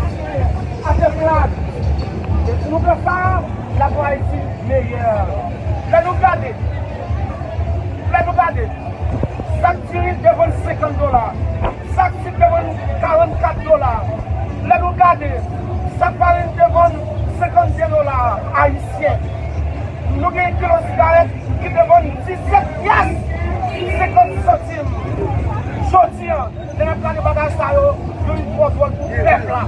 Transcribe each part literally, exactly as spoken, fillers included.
Ayisyen, afè plat. E si nou fè sa, n ap wè Ayiti meyè. Lè nou gade, lè nou gade, sak diri te vann senkant dola, sak sik te vann karannkat dola. Lè nou gade, sak farin te vann senkannde dola ayisyen. Nou gen kilo sigarèt ki te vann disèt pyès senkant santim. Jodi a, lè n ap gade bagay sa yo, yo vin twò dwòl pou pèp la.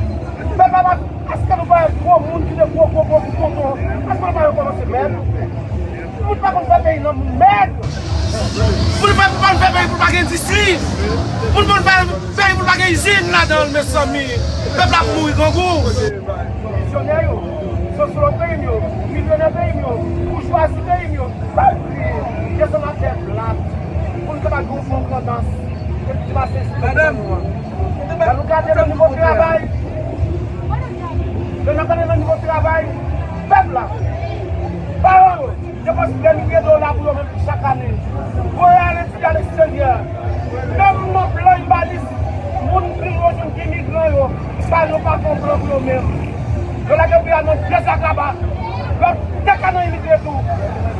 Pèp la pa, èske nou pa wè gwo moun ki te gwo, gwo, gwo tonton? Èske nou pa wè kòman se mèg? Moun pa konn fè peyi nan mèg. Moun pa konn fè peyi pou pa gen endistri. Moun pa konn fè peyi pou pa gen izin ladan l, mezanmi. Pèp la ap mouri grangou. Vizyonè yo, sosyològ peyi m yo, milyonè peyi m yo, boujwazi peyi m yo, pa bliye, desann atè plat, pou n kapab gen yon bon tandans, epi ki pase sou peyi nou an. Lè nou gade nan nivo travay, lè n ap gade nan nivo travay, pèp la, paran yo, depanse dè milye dola pou yo menm chak ane. Voye al etidye aleksteryè. Menm nan plan ibanis, moun kriyo jwenn imigran yo, paran yo pa fè yon plan pou yo menm. Yo lage peyi a nan dezagraba. Lòt te ka nan imigre tou.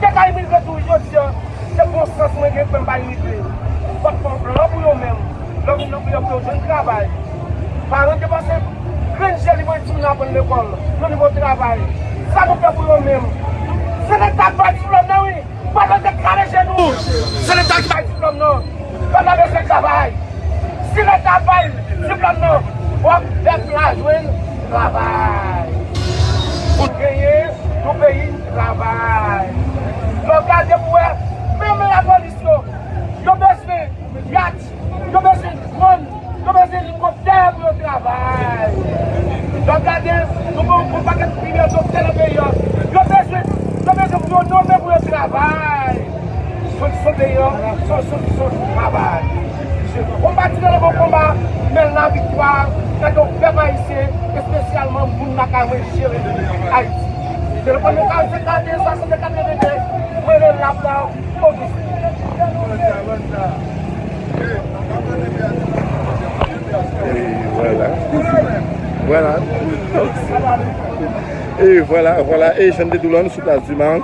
Te ka imigre tou jodi a. Se bon sans mwen gen pou m pa imigre. Fòk fè yon plan pou yo menm. Lè w vin nan peyi a pou yo jwenn travay. Paran depanse grenn je li voye timoun yo aprann lekòl, nan nivo travay. Sa nou fè pou yo menm? Se Leta k bay diplòm nan, wi. Pèp la te kale je nou. Se Leta ki bay diplòm nan. Pèp la bezwen travay. Si Leta bay diplòm nan, fòk pèp la jwenn travay. Pou n genyen yon peyi travay. Lè w gade pou wè, menm lapolis yo, yo bezwen yat, yo bezwen dwòn, yo bezwen elikoptè pou yo travay. Lè w gade, nou gen yon pakèt enjenyè, doktè nan peyi a. Yo bezwen, yo bezwen pou yo nome pou yo travay. Solisyon peyi a, se yon solisyon travay. Konba ti nan bon konba, men laviktwa, gade yon pèp ayisyen, espesyalman moun lakay mwen jere Ayiti. Telefòn mwen karannsenk, katrevennde, swasannde, katrevennde, mwen rele la. E vwala. Vwala. E vwala, vwala. E jan n te di w la, nou sou Plas di Marn.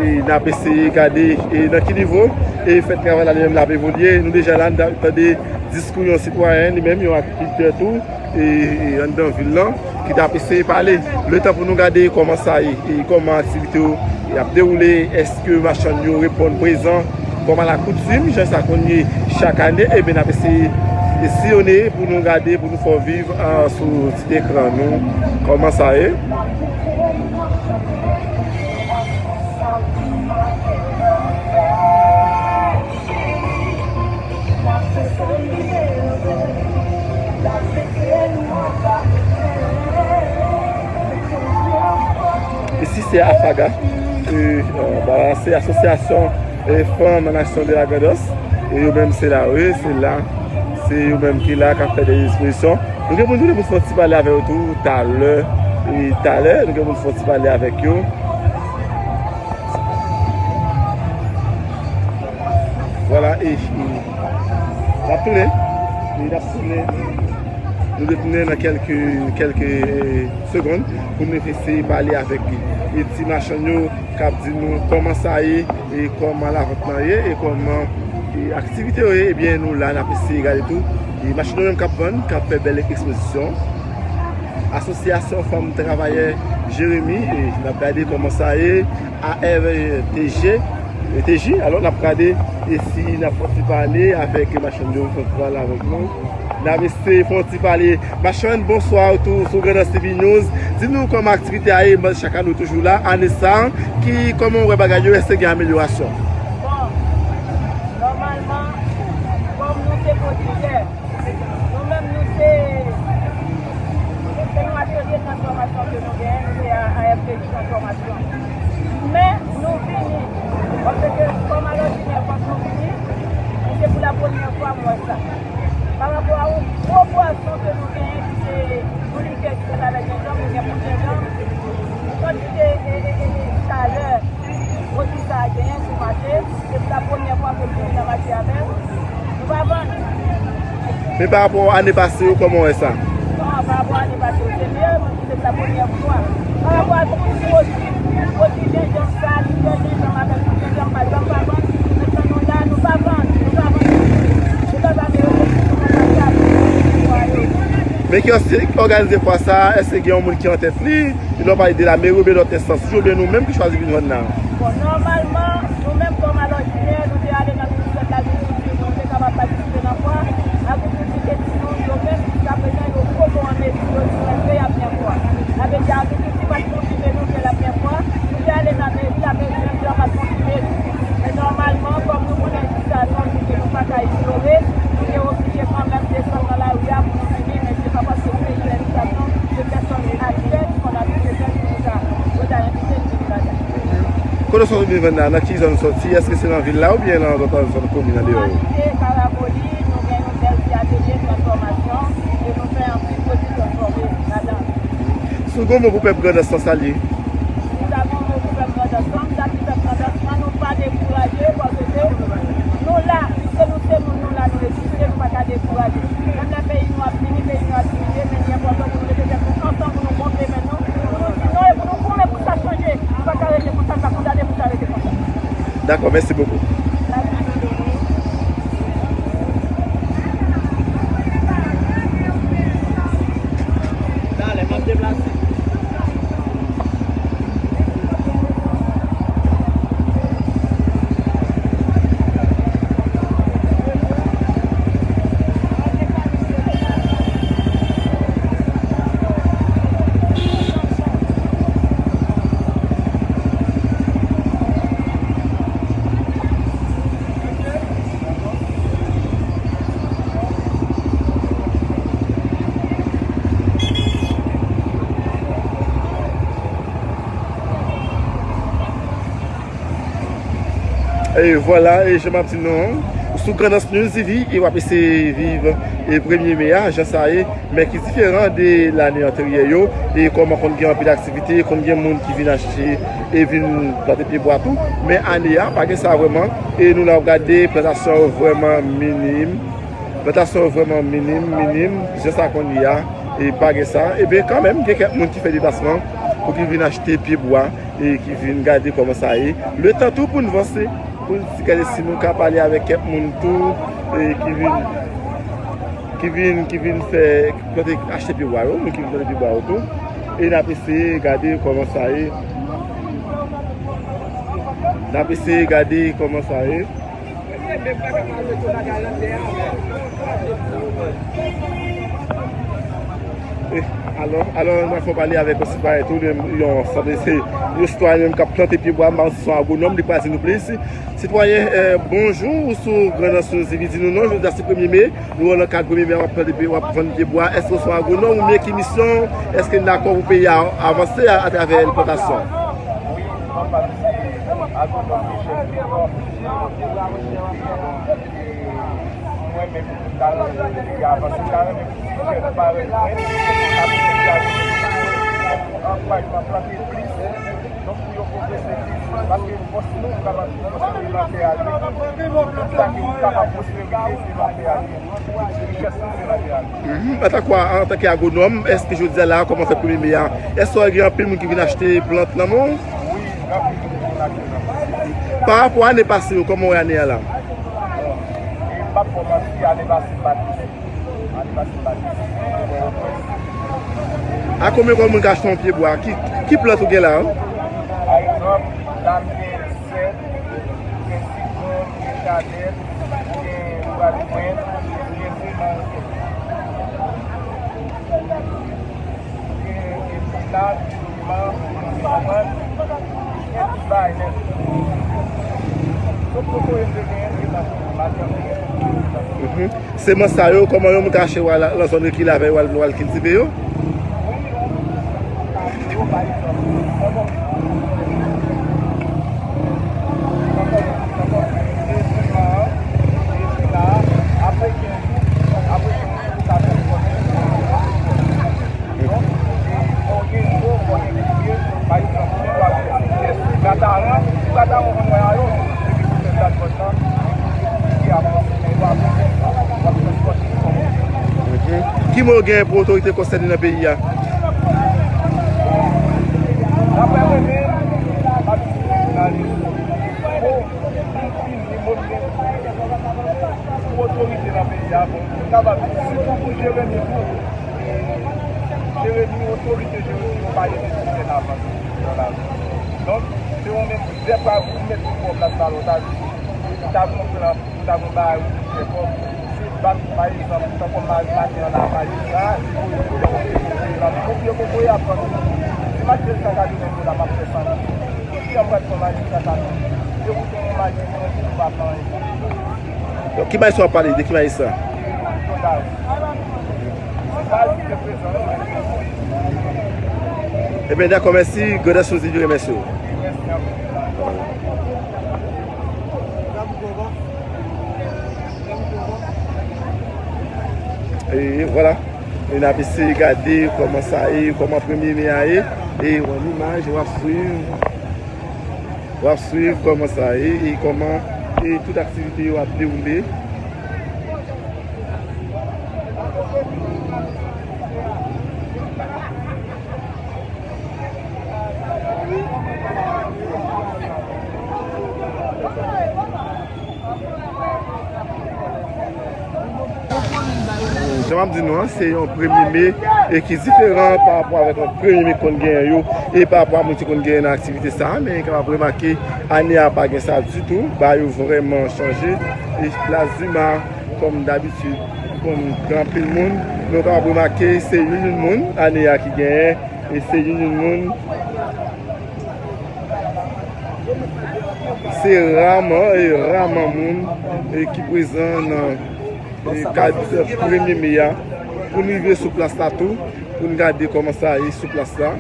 E n ap eseye gade e nan ki nivo e fè travay la li menm l ap evolye. Nou deja la, n ta-, tande diskou yon sitwayen, li menm yon agrikiltè tou. E, e anndan vil lan, ki t ap eseye pale. Letan pou nou gade kòman sa ye, e kòman aktivite yo, e ap dewoule, èske machann yo reponn prezan, kòm alakoutim, jan sa konn ye chak ane, ebyen, n ap eseye, e, siyonnen pou nou gade, pou nou fè w viv, a, sou ti ekran nou, kòman sa ye. Isi se AFAGA, e, e, ba, se Asosyasyon, e, Fanm an Aksyon de la Grandans. E yo menm se la, wi, se la. Se yo menm ki la, k ap fè de ekspozisyon. Nou gen pou nou, pou fè yon ti pale avè yo tou, talè, e talè, nou gen pou nou fè yon ti pale avèk yo. Vwala, e, e, N ap tounen. Wi, n ap tounen. Nou dwe tounen nan kèlke, kèlke, eh, segonn pou nou eseye pale avèk, eh, ti machann yo k ap di nou kòman sa ye, e kòman lavant lan ye, e kòman, eh, aktivite yo ye. Ebyen, nou la, n ap eseye gade tou. E machann yo menm k ap vann, k ap fè bèl ekspozisyon. Asosyasyon Fanm Travayè Jeremi, e n ap gade kòman sa ye, A R T G, T J. Alò, n ap gade e si n ap fè yon ti pale avèk machann yo, fè yon ti pale avèk nou. N ap eseye fè yon ti pale. Machann, bonswa, ou tou sou Grandans T V News. Di nou kòman aktivite a ye, ban chak ane ou toujou la, ane sa, ki, kòman ou wè bagay yo, èske gen amelyorasyon? Bon, nòmalman, kòm nou se pwoditè, nou menm, nou se, se yon atelye transfòmasyon ke nou genyen, nou se A R T G Transfòmasyon. Men, nou vini, paske kòm alòdinè, fòk nou vini, e se pou la premyè fwa m wè sa. Pa rapò a yon gwo pwason ke nou genyen, ki se yon likè ki fèt avèk jenjanm, nou gen pou jenjanm, kantite e, e, e, e chalè pwodui sa a genyen sou mache. Se pou la premyè fwa ke m vini nan mache avè l. Nou pa vann. Men pa rapò ane pase yo, kòman w wè sa? Bon, pa rapò ane pase yo, se mye, paske se pou la premyè fwa. Pa rapò a tout pwodui, pwodui jenjanm sa, likè jenjanm avèk tout jenjanm, pa janm pa vann. Mentnan nou la, nou pa vann, nou pa vann. Nou pa vann, nou pa vann. Men ki òganize fwa sa a, èske gen yon moun ki an tèt li? Lè w pale de lameri oubyen lòt enstans yo, oubyen nou menm ki chwazi vin vann la? Bon, nòmalman, nou menm kòm alòdinè, nou te ale nan ministè de lagrikilti pou nou te kapab patisipe nan fwa. Agrikilti te di nou, yo menm, jiskaprezan, yo poko an mezi, yo di mwen ke y ap gen fwa. Sa vle di agrikilti pa t konfime nou ke l ap gen fwa. Nou te ale nan meri, lameri menm jan pa t konfime nou. Men nòmalman, kòm nou konnen sa, se yon jou ke nou pa ka inyore, nou te oblije kanmenm desann nan lari a pou nou vini, men se pa paske nou te gen envitasyon de pèsòn aktè ki konn abite tèt pou nou ta, yo ta envite n vin bagay. Kote w sot vin vann la, nan ki zòn w soti? Èske se nan vil la oubyen nan zòn, zòn komin andeyò yo? Nou abite Karaboli, nou gen yon bèl ti atelye transfòmasyon e nou fè anpil pwodui transfòme ladan. Si w gen yon mo pou pèp Grandans lan, sa l ye? Si m ta gen yon mo pou pèp Grandans lan, m ta di pèp Grandans lan, nou pa dekouraje, paske nou la, piske nou se moun, nou la, nou egziste, nou pa ka dekouraje. Menm lè peyi nou ap vini, peyi nou ap dirije, men li enpòtan pou nou mete tèt nou ansanm, pou nou gonfle venn nou, pou nou di non e pou nou goumen pou sa chanje. Nou pa ka rete konsa, n pa kondane pou sa rete konsa. Dakò, mèsi bokou. Talè, m ap deplase. E vwala, e jan m ap di nou an, ou sou Grandans News T V e w ap eseye viv e premye me a, jan sa ye, men ki diferan de lane anteryè yo, e kòman konn gen anpil aktivite, konn gen moun ki vin achte e vin plante pyebwa tou, men ane a, pa gen sa vrèman, e nou la w ap gade, plantasyon yo vrèman minim, plantasyon yo vrèman minim, minim, jan sa konn ye a, e pa gen sa, e ben kanmenm, gen kèk moun ki fè deplasman pou ki vin achte pyebwa, e ki vin gade kòman sa ye. Letan tou pou n vanse, pou n gade si nou ka pale avèk kèk moun tou, e ki vin, ki vin, ki vin fè, plante, achte pyebwa yo, moun ki vin plante pyebwa yo tou. E n ap eseye gade kòman sa ye. N ap eseye gade kòman sa ye. E, alò, alò, n ap fè pale avèk yon sitwayen tou, li menm, yon, sanble se yon sitwayen menm k ap plante pyebwa, m pa konn si se yon agwonòm, li pral di nou plis. Sitwayen, eh, bonjou, ou sou Grandans News T V, di nou non, jodi a se premye me, nou wè w nan kad premye me a, w ap plante pye, w ap vann pyebwa, èske w se yon agwonòm oubyen ki misyon w? Èske n dakò pou peyi a avanse a, atravè plantasyon? Wi, nòmal, se agwonòm ki chèf. Mwen menm, m ta renmen pou peyi a avanse, m ta renmen pou jèn parèy mwen, ankourajman plante plis. Pou yo pwogrese plis, paske fòs nou, nou kapab di fòs nou se lantè a li. Tout sa ke nou kapab pwospe, se lantè a li. Richès nou se lantè a li. Mhm. Antanke, antanke agwonòm, èske jodi a la, kòman fèt premye me a, èske w gen anpil moun ki vin achte plant nan men w? Wi, gen anpil moun ki vin achte plant. Pa rapò a ane pase yo, kòman w wè ane a la? Bon, e m p ap fè w manti, ane pase m pa t isi. Ane pase m pa t isi. Mwen wè yo plis. A konbyen kòb moun ka achte yon pye bwa? Ki, ki plant ou gen la? Pa egzanp, la m gen sèd, gen sitwon, gen chanèl, gen bwa de pwent, gen seman, gen, gen pinad, piman, konprann? Gen tout bagay nèt. Sot kokoye m te genyen, m te nan maryaj, m te gen tout bagay. Mhm. Semans sa yo, kòman yon moun ka achte yo al, nan zòn rekile avè yo al, al kiltive yo? Mhm. Ki mo w gen pou otorite konsène nan peyi a? Daprè mwen menm, m ap di jounalis, mo ki pi fini, mo ki gen pou otorite nan peyi a, bon, m kapab di, sitou pou Jeremi tou, Jeremi, otorite Jeremi yo pa rete sou tèt avan nan lavi. Donk, se ou menm, dè pa ou mèt pou pran plas la, lòt a di, ou ta gon plan, ou ta gon bagay, ou te fè kòb, se bat, pa egzanp, tankou m al maten an la, pa egzanp, la, li voye kote, kote, la, men kote, kote, y ap pran. Si m achte l san katreven dola, m ap fè san mil. Ki jan m pral pran mayi sa, sa, non? Se pou te yon mayi, yon ti pa pran anyen. Donk, ki mayi sa w ap pale? De ki mayi sa? Total. Se pa li ki te prezan, non. Ebyen, dakò, mèsi. Grandans Music remèsye w. Mèsi anpil. E vwala. E n ap eseye gade kòman sa ye, kòman premye me a ye. E w an imaj, w ap swiv, w ap swiv kòman sa ye, e kòman, e tout aktivite yo ap dewoule. Jan m ap di nou an, se yon premye me e ki diferan pa rapò avèk lòt premye me k konn genyen yo e pa rapò a moun ki konn genyen nan aktivite sa a, men kapab remake ane a pa gen sa ditou, bagay yo vrèman chanje. E plas Dima, kòm dabitid, kòm gen anpil moun, men w kapab remake se youn youn moun ane a ki genyen, e se youn youn moun. Se raman, e raman moun, e ki prezan nan, e kad premye me a. Pou n rive sou plas la tou, pou n gade kòman sa ye sou plas la.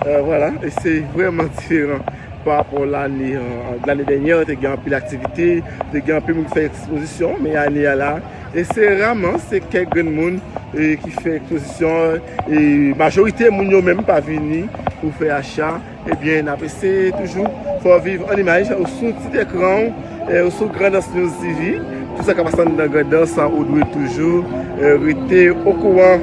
E, vwala, e se vrèman diferan pa rapò lane, e, lane dènyè, te gen anpil aktivite, te gen anpil moun ki fè ekspozisyon, men ane a la, e se raman, se kèk grenn moun, e, ki fè ekspozisyon, e majorite moun yo menm pa vini pou fè acha. Ebyen, n ap eseye toujou fè w viv an imaj ou sou ti ekran w, e, ou sou Grandans News T V. Tout sa k ap pase anndan Grandans, ou dwe toujou, e, rete okouran.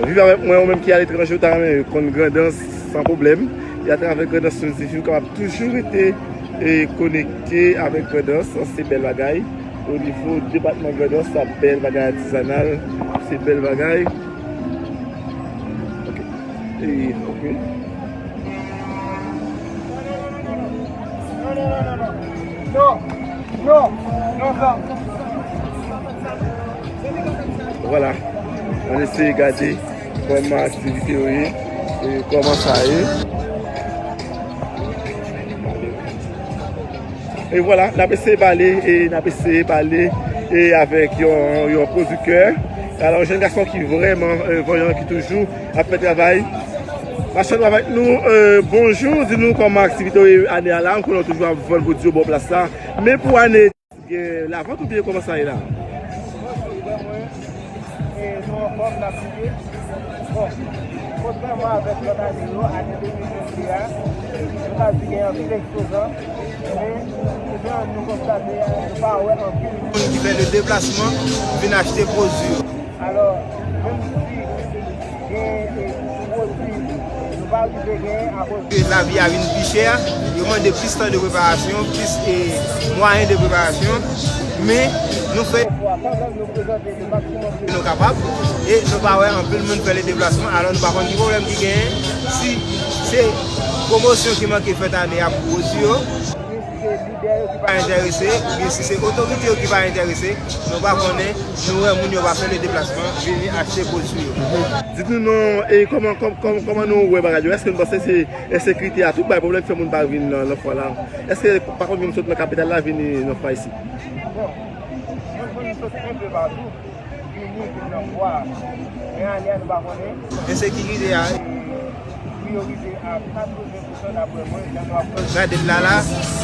Viv avèk mwen, ou menm ki aletranje, ou ta renmen konn Grandans san pwoblèm. E atravè Grandans News T V, ou kapab toujou rete, e, konekte avèk Grandans. Se bèl bagay. O nivo depatman Grandans, sa bèl bagay atizanal. Se bèl bagay. Ok. E, ok. Non, non, non, non, non, non, non, non, non, non, non, non, non. Vwala. Ann eseye gade kòman aktivite yo ye, e kòman sa ye. E vwala, n ap eseye pale, e n ap eseye pale, e avèk yon, yon pwodiktè. Alò, yon jèn gason ki vrèman, e, vanyan, ki toujou ap fè travay. Machann avèk nou, euh, bonjou, di nou kòman aktivite yo ye ane a la, m konnen w toujou ap vann pwodui yo bò plas la. Men pou ane, gen lavant oubyen kòman sa ye la? E nou anfòm, n ap rive. Bon, kontrèman avèk lòt ane yo, ane de mil vennde a, nou ka di gen anpil eksponan, men, jan nou konstate a, nou pa wè anpil moun ki fè le deplasman vin achte pwodui yo. Alò, menm si gen, e, pwodui nou pa rive genyen akoz de lavi a vin pi chè, yo mande plis tan de preparasyon, plis, e, mwayen de preparasyon, men nou fè nou kapab, e nou pa wè anpil moun fè le deplasman, alò nou pa konn ki pwoblèm ki genyen, si se pwomosyon ki manke fèt ane a pou pwodui yo, ki pa enterese, oubyen si se otorite yo ki pa enterese, nou pa konnen, nou wè moun yo pa fè le deplasman, vini achte pwodui yo. Di nou non, e kòman, kòm, kòm, kòman nou wè bagay yo? Èske nou panse se ensekirite a tout bay pwoblèm fè moun pa vin nan, nan fwa la? Èske pa konn moun sot nan kapital la vini nan fwa isi? Bon, moun, moun sot enpe patou. Vini, vin nan fwa a. Men ane a, nou pa konnen. Ensekirite a. Priyorize a katreven pou san, daprè mwen, jan nou ap gade l la, la,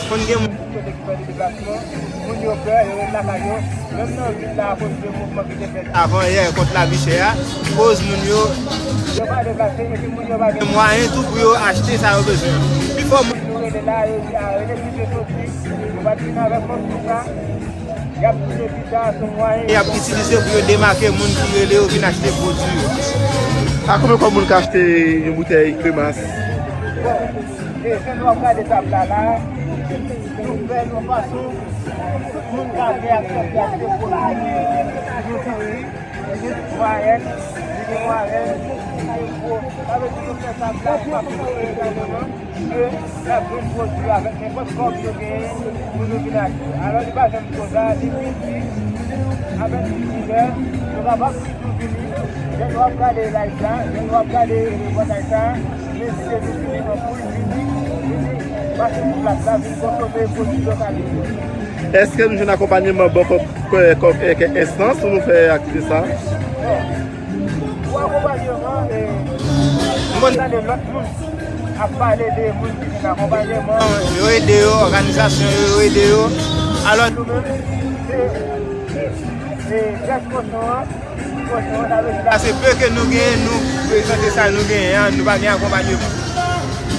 konn gen moun ki kote ki fè deplasman, moun yo pè, yo ret lakay yo, menm nan vil la, akoz de mouvman ki te fèt avan yè kont lavi chè a, koz moun yo, yo pa deplase, epi moun yo pa gen mwayen tou pou yo achte sa yo bezwen. Pifò moun nou rele la, yo di, "A, rele pito soti, yo pa t vin avèk kòb konsa." Y ap itilize pita kòm mwayen. Y ap itilize pou yo demake moun ki rele yo vin achte pwodui yo. A konbyen kòb moun ka achte yon boutèy kremas? Bon, e jan nou ap gade tab la la, nou fè l yon fason tout moun ka vin aksepte achte pwodui yo. Li gen ti mwayèn, li gen mwayèn, li gen gwo. Sa vle di nou fè tab la pou kapitalize ke y ap jwenn pwodui yo avèk nenpòt kòb yo genyen pou yo vin achte. Alò, li pa janm twò ta, li piti, avèk piti lè, nou kapab toujou vini. Lè nou ap gade live la, lè nou ap gade repòtaj sa, nou envite nou vini anpil, vini, vini pase sou plas la, vin konsome pwodui lokal yo. Èske nou jwenn akonpanyeman bò kòk, kòk, kèk enstans pou nou fè aktivite sa? Bon, pou akonpanyeman, e, m konn tande lòt moun ap pale de moun ki jwenn akonpanyeman. Yo ede yo, òganizasyon yo, yo ede yo. Alò, nou menm, se, se jès kochon an, kochon an, sa vle di la. Se pe ke nou genyen, nou prezante sa nou genyen an, nou pa gen akonpanyeman.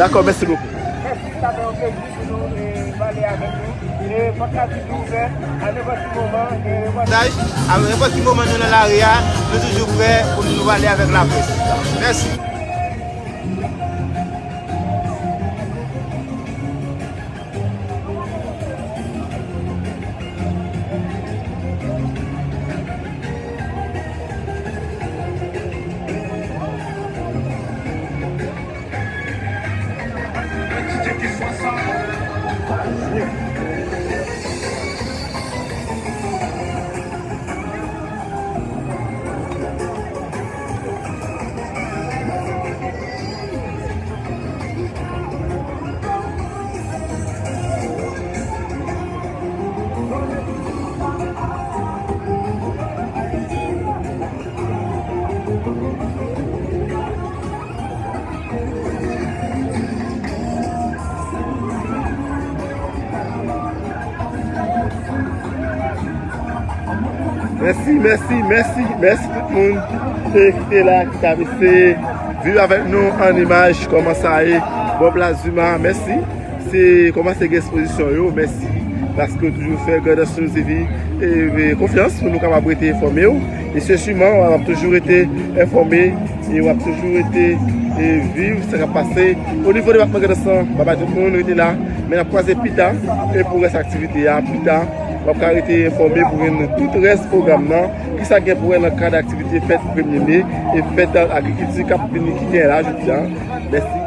Dakò, mèsi bokou. Mèsi, sa fè yon plezi pou nou, e, pale avèk nou. E pòt la toujou ouvè, a nenpòt ki moman, gen repòtaj. A nenpòt ki moman nou nan lari a, nou toujou prè pou nou pale avèk laprès. Mèsi. Mèsi, mèsi, mèsi, mèsi tout moun, e, ki te la, ki t ap eseye viv avèk nou an imaj kòman sa ye bò Plas Dima. Mèsi. Se kòmanse gen ekspozisyon yo, mèsi, paske w toujou fè Grandans News T V, e, e, konfyans pou nou kapab rete enfòme w. E sètènman, w ap toujou rete enfòme, e w ap toujou rete, e, viv sa k ap pase o nivo depatman Grandans lan. Babay tout moun, rete la, men n ap kwaze pita, e pou rès aktivite a, pita, w ap ka rete enfòme pou jwenn tout rès pwogram nan, kisa k gen pou wè nan kad aktivite fèt premye me, e fèt agrikilti k ap vini, ki genyen la jodi a. Mèsi.